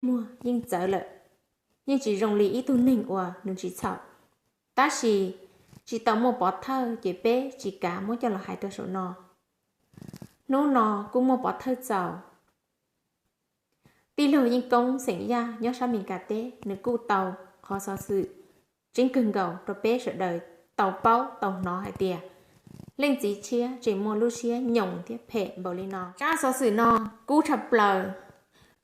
muag yeej txawv lawm, yeej tsis zoo li ib tug neeg uas nws tsis txhaum. Tab sis tsis tau muaj pov thawj ces peb tsis kav muab coj los hais rau saum no. Hnub no kuj muaj pov thawj txaus. Tij laug Yeej Koob xeem Yaj nyob sab Meskas teb nws kuj tau qhov xov xwm tseeb kawg nkaus rau peb sawv daws tau paub tau hnov hais tias leej txiv tshiab tseem muaj lub siab nyoos thiab phem npaum li no. Tsab xov xwm no kub tshaj plaws,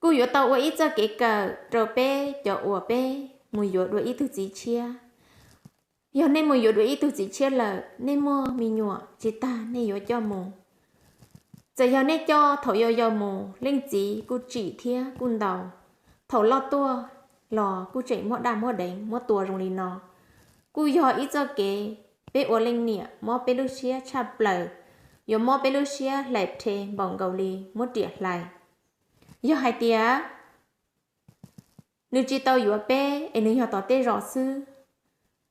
kuj yuav tau ua ib txoj kev kawm rau peb cov uas peb mus yuav dua ib tug txiv tshiab. Yog nej mus yuav dua ib tug txiv tshiab lawm, nej muaj me nyuam tsis tag nej yuav coj mus. Txawm yog nej coj thaum yau yau mus, leej txiv kuj tsim thiab kuj ntaus, thaum loj tuaj los kuj tseem muab daj muab deev muab tua zoo li no. Kuj yog ib txoj kev peb ua leej niam mob peb lub siab tshaj plaws, yuav mob peb lub siab hlais rhe npaum nkaus li muab riam hlais. Yog hais tias nws tsis tau yuav peb es nws yog tom tej zos xwb,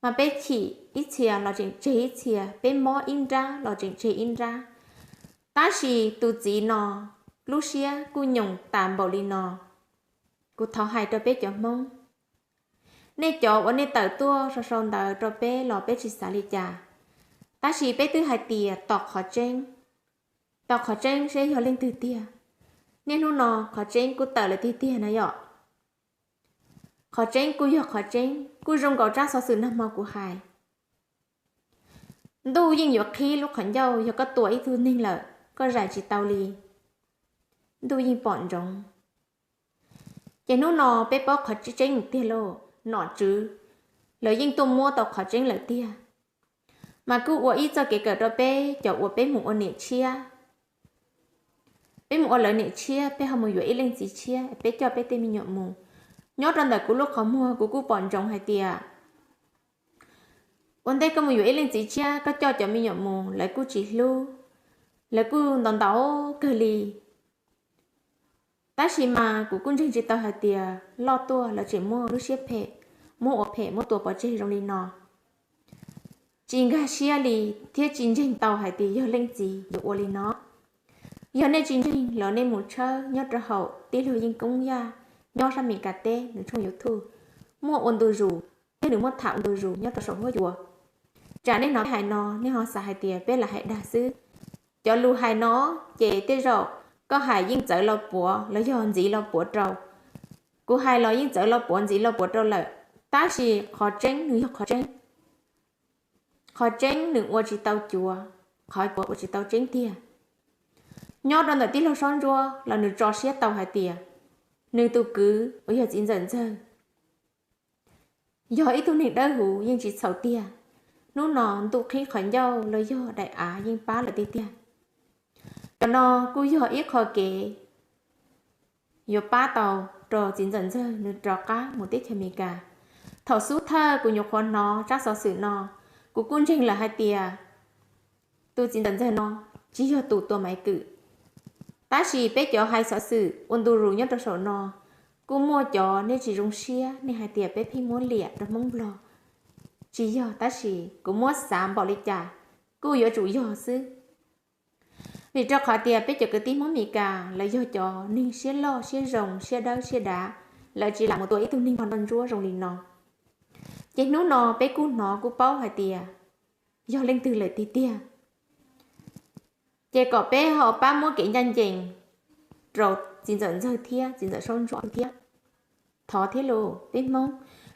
mas peb chim ib txhia los tseem tseg ib txhia, peb mob ib nrab los tseem tseg ib nrab. Tab sis tus txiv no lub siab kuj nyoos tas npaum li no. Kuv thov hais rau peb cov Hmoob, nej cov uas nej tawm tuaj sau sau ntawv rau peb los peb tsis xav li cas, tab sis peb twb hais tias tos qhov tseeb, tos qhov tseeb seb yog leej twg tiag. Niaj hnub no qhov tseeb kuj tawm lawm tiag tiag na yom. Qhov tseeb kuj yog qhov tseeb, kuj zoo nkaus tsab xov xwm nag hmo kuv hais. Ntuj yeej yuav qhib lub qhov ncauj, yog koj tua ib tug neeg lawm koj zais tsis tau li, ntuj yeej pom ntsoov. Ces hnub no peb paub qhov tseeb tiag lauj, nom tswv lawv yeej tuaj muab tau qhov tseeb lawm tiag. Mas kuj ua ib txoj kev kawm rau peb cov uas peb mus ua niam tshiab, peb mus ua lawv niam tshiab, peb ho mus yuav ib leej txiv tshiab, peb coj peb tej me nyuam mus. Nyob rau ntawm kuv lub qhov muag kuv kuj pom ntsoov hais tias ua ntej koj mus yuav ib leej txiv tshiab, koj coj cov me nyuam mus lawv kuj tsis hlub, lawv kuj ntaus ntaus kawg li. Tab sis mas kuv kuj ntseeg tsis tau hais tias loj tuaj lawv tseem muaj lub siab phem, muab ua phem muab tua pov tseg zoo li no. Tsis nkag siab li thiab tsis ntseeg tau hais tias yog leej txiv yuav ua li no. Yog nej tsis ntseeg los nej mus tshawb nyob rau hauv tij laug Yeej Koob Yaj nyob sab Meskas teb nws tshooj YouTube, muaj ua ntu zus, thiab nws muaj tham ua ntu zus nyob rau saum huab cua. Tsam nej hnov peb hais no nej ho xav hais tias peb lam hais dag xwb. Cov lus hais no ces tej zaum koj hais yeej txawv lo puav los yog ntxiv lo puav rau. Kuv hais los yeej txawv lo puav ntxiv lo puav rau lawm, tab sis qhov tseeb nws yog qhov tseeb. Qhov tseeb nws ua tsis tau cuav, qhov cuav ua tsis tau tseeb tiag. Nyob rau ntawm tij laug Saub Ntsuab los nws tso siab tau hais tias nws tus kwv uas yog txiv ntxawm Ntxawg yog ib tug neeg dawb huv yeej tsis txhaum tiag. Hnub no ntuj qhib qhov ncauj los yog daim av yeej pab lawm tiag tiag. Cov no kuj yog ib qho kev yuav pab tau rau txiv ntxawm Ntxawg nws rov qab mus teb chaws Amelikas. Thaum xub thawj kuv nyuam qhuav hnov tsab xov xwm no, kuv kuj ntseeg lawm hais tias tus txiv ntxawm Ntxawg no tsis yog tus tua Maiv Kwm. Tab sis peb cov hais xov xwm ua ntu zus nyob rau saum no, kuj muaj cov nej tsis zoo siab nej hais tias peb pheej muab liam rau Hmoob Nplog. Tsis yog, tab sis kuv muab xav npaum li cas kuj yuav tsum yog xwb. Vim rau qhov tias peb cov kwv tij Hmoob Amelikas lawv yog cov neeg siab loj siab zoo siab dawb siab dav, lawv tsis lam mus tua ib tug neeg nplog nroj ntsuab zoo li no. Ces hnub no peb kuj hnov kuj paub hais tias yog leej twg lawm tiag tiag. Ces kom peb ho pab muab kev ncaj ncees rau txiv ntxawm Ntxawg thiab txiv ntxawm Saub Ntsuab thiab. Thov thiab los peb Hmoob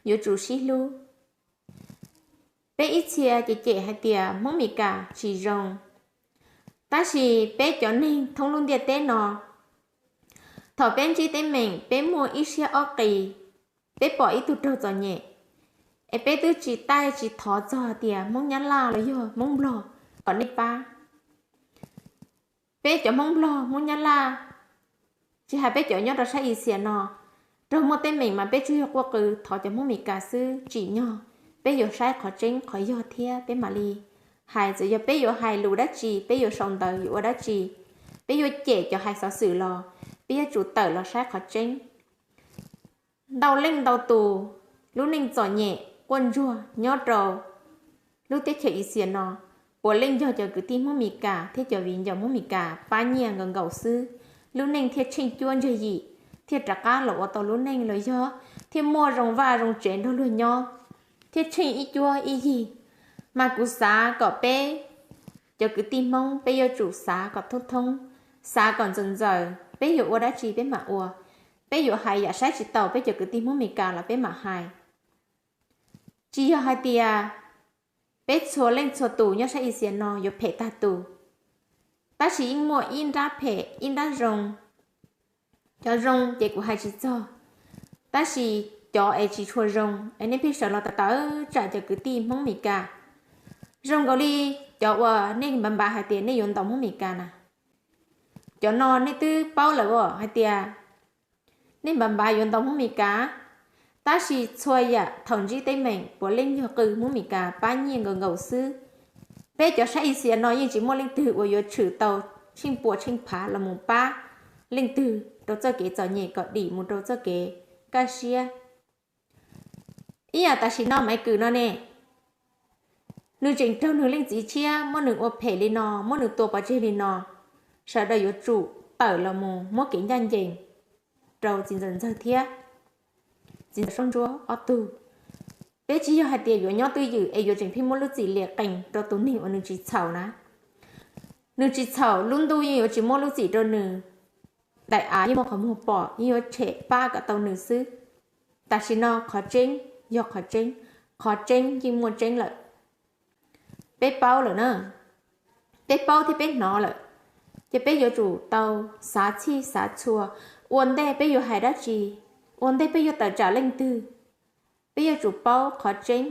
yuav tsum sib hlub. Peb ib txhia ces cem hais tias Hmoob Amelikas tsis zoo, tab sis peb cov neeg thoob lub ntiaj teb no, thaum peb ntsib teeb meem peb muaj ib siab ob qis, peb pom ib tug raug txom nyem, es peb twb tsis taij tsis thov txog tias Hmoob Nyab Laj los yog Hmoob Nplog kom nej pab. Peb cov Hmoob Nplog Hmoob Nyab Laj, tsis hais peb cov nyob rau sab Asia no, raug muaj teeb meem mas peb tsuas yog quaj qw thov cov Hmoob Amelikas xwb tsim nyog. Peb yuav saib qhov tseeb qhov yog thiab peb mam li hais. Txawm yog peb yuav hais lus dab tsi, peb yuav sau ntawv yuav ua dab tsi, peb yuav cem cov hais xov xwm los peb yuav tsum tawm los saib qhov tseeb. Ntau leej ntau tus lub neej txom nyem quaj ntsuag nyob rau lub teb chaws Asia no, puav leej yog cov kwv tij Hmoob Amelikas thiab cov viv ncaus Hmoob Amelikas pab nyiaj nkaus nkaus xwb, lub neej thiaj tsheej cuab ntseg yim. thiaj rov qab los ua tau lub neej los yog thiaj muaj zoo vaj zoo tsev nrog luag nyob, thiaj tsheej ib cuab ib yig. Mas kuv xav kom peb cov kwv tij Hmoob peb yuav tsum xav kom thoob thoob, xav kom ntxaws ntxaws, peb yuav ua dab tsi peb mam ua. Peb yuav hais yam saib tsis taus peb cov kwv tij Hmoob Meskas los peb mam hais. Tsis yog hais tias peb txhua leej txhua tus nyob sab Asia no yuav phem tag tus, tab sis yeej muaj ib nrab phem ib nrab zoo. Cov zoo ces kuv hais tsis txog, tab sis cov es tsis tshua zoo es nej pheej sawv los tawv tawv tsam cov kwv tij Hmoob Meskas, zoo nkaus li cov uas nej npav npav hais tias nej yuav ntaus Hmoob Meskas na, cov no nej twb paub lawm hais tias nej npav npav yuav ntaus Hmoob Meskas, tab sis txhua yam thaum ntsib teeb meem puav leej yog qw Hmoob Meskas pab nyiaj nkaus nkaus xwb. Peb cov sab Asia no yeej tsis muaj leej twg uas yuav tshwm tau tsheej pua tsheej phav los mus pab leej twg rau txoj kev txom nyem kom dim mus rau txoj kev kaj siab. Ib yam tam sim no Maiv Kws no ne, nws tseem raug nws leej txiv tshiab muab nws ua phem li no, muab nws tua pov tseg li no, sawv daws yuav tsum tawm los mus muab kev ncaj ncees rau txiv ntxawm Ntxawg thiab txiv ntxawm Soob Ntsuab ob tug. Peb tsis yog hais tias yuav nyob twj ywm es yuav tseem pheej muab lub txim liam qees rau tus neeg uas nws tsis txhaum na. Nws tsis txhaum, lub ntuj yeej yuav tsis muab lub txim rau nws. Daim av yeej muaj qhov muag pom, yeej yuav tshem pab kom tau nws xwb. Tam sim no qhov tseeb yog qhov tseeb, qhov tseeb yeej muaj tseeb lawm. Peb paub lawm na, peb paub thiab peb hnov lawm, ces peb yuav tsum tau xav txhij xav txhua, ua ntej peb yuav hais dab tsi, ua ntej peb yuav tawm tsam leej twg, peb yuav tsum paub qhov tseeb.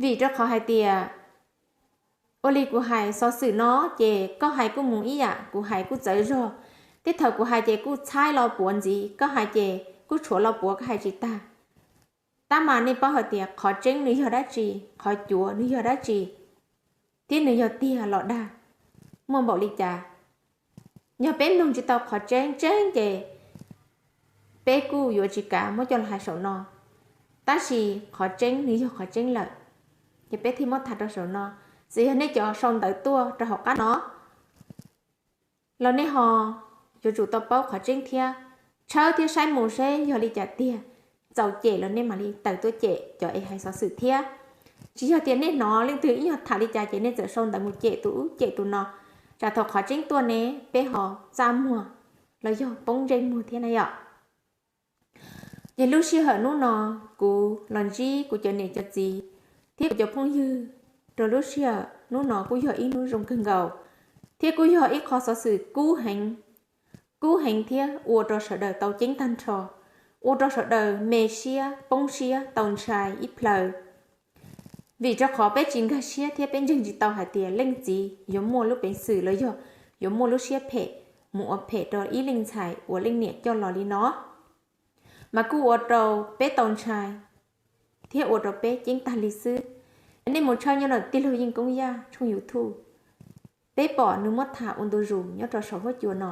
Vim rau qhov hais tias, ua li kuv hais xov xwm no ces koj hais kuj mus ib yam, kuv hais kuj txawv zog. Tej thaum kuv hais ces kuj txhaib lo puav ntxiv, koj hais ces kuj tshuav lo puav koj hais tsis tag. Tab mas nej paub hais tias qhov tseeb nws yog dab tsi, qhov cuav nws yog dab tsi, thiab nws yog tiag los dag, muaj npaum li cas. Yog peb mloog tsis tau qhov tseeb tseeb ces peb kuj yuav tsis kav muab coj los hais saum no. Tab sis qhov tseeb nws yog qhov tseeb lawm, ces peb thiaj muab tham rau saum no. Txawm yog nej cov sau ntawv tuaj rau hauv qab no los nej ho yuav tsum tau paub qhov tseeb thiab, tshawb thiab saib mus seb yog li cas tiag. Txaus cem los nej mam li tawm tuaj cem cov es hais xov xwm thiab. Tsis yog tias nej hnov leej twg ib nyuag tham li cas ces nej txawm sau ntawv mus cem tus ub cem tus no, tsam thaum qhov tseeb tuaj ne peb ho txaj muag los yog poob ntsej muag thiab na yom. Ces lub sij hawm hnub no kuv los ntsib kuv cov niam cov txiv thiab kuv cov phooj ywg rau lub sij hawm hnub no kuj yog ib hnub zoo kawg nkaus, thiab kuj yog ib qho xov xwm kub heev, kub heev thiab ua rau sawv daws tau ceeb tag nrho, ua rau sawv daws me siab poob siab tau ntshai ib plhaw. Vim rau qhov peb tsis nkag siab thiab peb ntseeg tsis tau hais tias leej txiv yuav muaj lub peev xwm los yog yuav muaj lub siab phem mus ua phem rau ib leej ntxhais uas leej niam coj los li no, mas kuj ua rau peb tau ntshai thiab ua rau peb ceeb tag li xwb. Nej mus tshawb nyob ntawm tij laug Yeej Koob Yaj tshooj YouTube, peb pom nws muab tham ua ntu zus nyob rau saum huab cua no.